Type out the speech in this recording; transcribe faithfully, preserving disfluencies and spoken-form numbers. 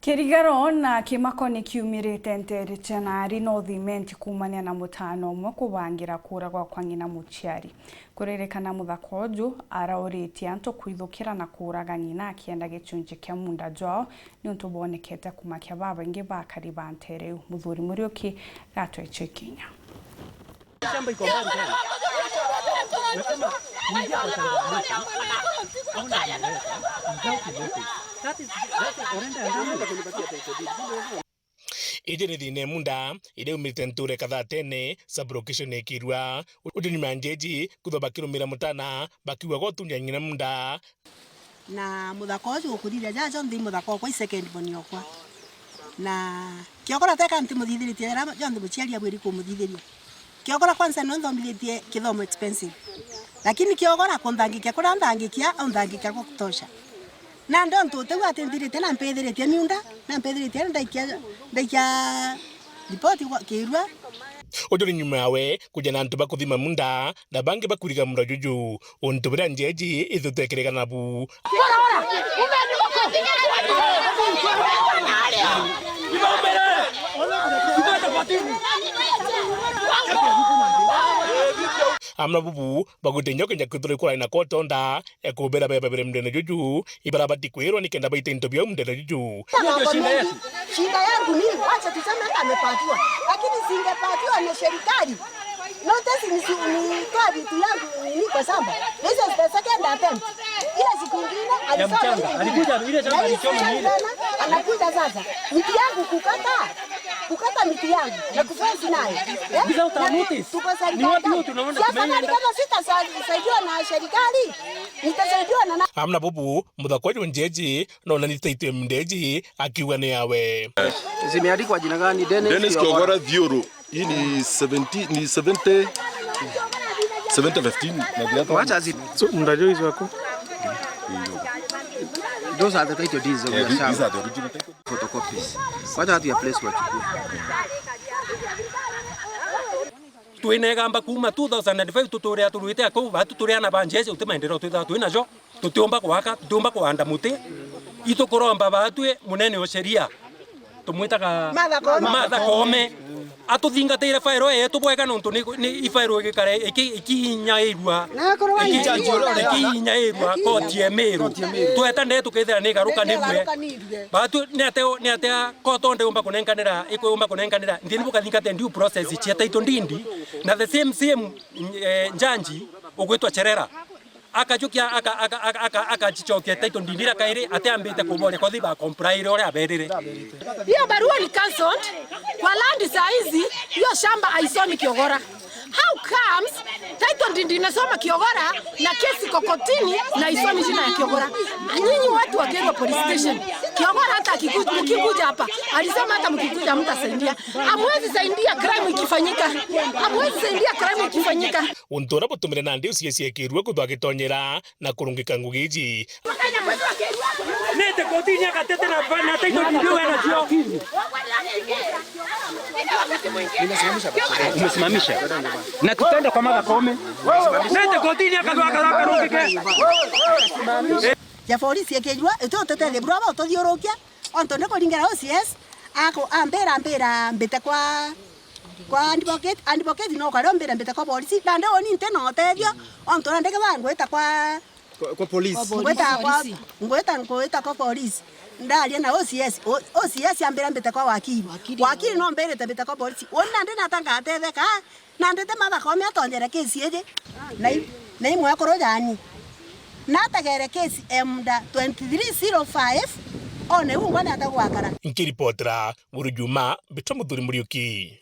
Kirigaro na kimako ni kiumirite nteere cia Nari North Imenti kuumania na mutaana umwe kubangira kuuragwa kwa ng'ina muciari. Kuririkana muthaka uju arauritie antu kwithukira na kuuraga ng'ina akienda gicunji kia muunda jwao niuntu boonekete kumakia babaingi bakari ba nteere iu. Muthuri Muriuki gatwecua ikinya. Shamba iko mbali sana. Nasema, ingia kwa shamba ya mtu, ona ameleta, without notice. That is, that is, unaenda ndani. Iji ni thiina ya muunda iria iumite ntuura Kathatene, sub-location ya Kirua. Uju nyuma ya njeji kwithwa bakirumira mutaana bakiuga gutunya ng'ina muunda. Na muthaka uju gukuthithia jaja jonthe i muthaka okwa, i second born okwa. Na kiokora teka ntimuthithiritie jaria jonthe muciari abwiri kumuthithiria. Kiokora kwanza no nthomithiritie kithomo expensive. Lakini kiokora kunthangikia kuria nthangikia, unthangikia gwa kutosha. Na ndo ntu utiu ati nthirite na mpithiritie miunda, na mpithiritie ndaikia, ndaikia ripoti kwa Kirua. Uju ni nyuma yawe kuja na antu ba kuthima muunda na bangi bakuriga muunda juju. Untu buria njeji ithutekirikana nabu. Amwe na bubu bagwite nyoke nyakwithirwa ikurari na kotonda, ekubera beba biri mundene juju, ibarabati kwirwa nikenda baite into biao mundene juju. Hiyo ndio shida yetu. Shida yangu mimi, wacha tuseme hata amepatiwa. Lakini singepatiwa na serikali. Notice ni si-, nitoa vitu yangu nini kwa shamba. This is the second attempt. Ile siku ingine alisema mchanga. Alikuja, ile shamba alichoma ni ile. Anakuja sasa. Miti yangu kukata. Kukata miti yangu na kufence nayo. Eh? Without a notice. Tuko serikali. Ni wapi hiyo tunaona tumeenda? Si afadhali kama sitasaidiwa na serikali? Nitasaidiwa na na- Amwe na bubu, muthaka uju njeji, nona ni taitwe mndeji, akiuga ni yawe. Zimeandikwa jina gani? Dennis Dennis Kiogora. Kiogora Thiuru. Hii ni seventy, ni seventy, seventy fifteen na the other one. Wacha zi- So, mtajua hizo wako? Those are the title deeds of your shamba. Yeah, these are the original title. Photocopies. Wacha watu ya place wachukue. Twinegamba kuuma two thousand and five tuturia turwite akuu, batu turi ana ba njeje, uti maendeleo twithaa twinajo. Tutiumba gwaka, tutiumba kuanda muti. Itukuromba baatwi munene o sheria, tumwitaga Martha Koome. Martha Koome, atuthingatire fairo yetu bwega, nontu ni, ni ifairo igikare iki-, ikinyairua. Na akorwo iki-, ikinyairua koti ya Meru. Tweta nde tukethira ni igarukanirue. Igarukanirue. Baatwi ni atia, ni atia kotonde umba kunenkanira, ikumba kunenkanira. Nthini bukathingate due process cia title deed. Na the same, same, eh, njanji ugwitwa Cherera. Akajukia, aka-, aka-, aka-, aka-, akajicokia title deed ira kairi, atiambite kuboria kothi ba comply ire uria aberire. Hiyo barua ni cancelled kwa land saa hizi, hiyo shamba haisomi Kiogora. How comes title deed inasoma Kiogora na kesi iko kotini na haisomi jina ya Kiogora? Nyinyi watu wa Kirua Police Station, Kiogora hata akiku-, mkikuja hapa, alisema hata mkikuja hamtasaidia. Hamwezi saidia crime ikifanyika. Hamwezi saidia crime ikifanyika. Untu uria butumire nandi ucieciekirue kwithwa agitonyera na kurungika ngugi iji. Nete kotini agatete na, na title deed we nacio. Umesimamisha. Na tutaenda kwa Martha Koome. Nete kotini akatwa akarungike. Ya polisi ikijua, itu tutethie bro abo tuthiurukia. Ontu ndi kuringera O C S, aku-, ambira, ambira mbite kwa, kwa advocate, advocate no kario mbire mbite kwa polisi. Nandi uni nti na utethio, ontu nandi kethira ngwita kwa, kwa, kwa polisi. Ngwita kwa, ngwita, ngwita kwa polisi. Ndaria na O C S, O-, O C S ambira mbite kwa wakili. Wakili. Wakili no mbirite mbite kwa polisi. Uni nandi nata ngatetheka, nandi ti Martha Koome atonyere kesi iji. Na i-, na imwekuru jani. Nategere kesi ya muda twenty-three zero five, one ungwa ni ata gwakara. Nkiripotera Buru Juma, mbitwa Muthuri Muriuki.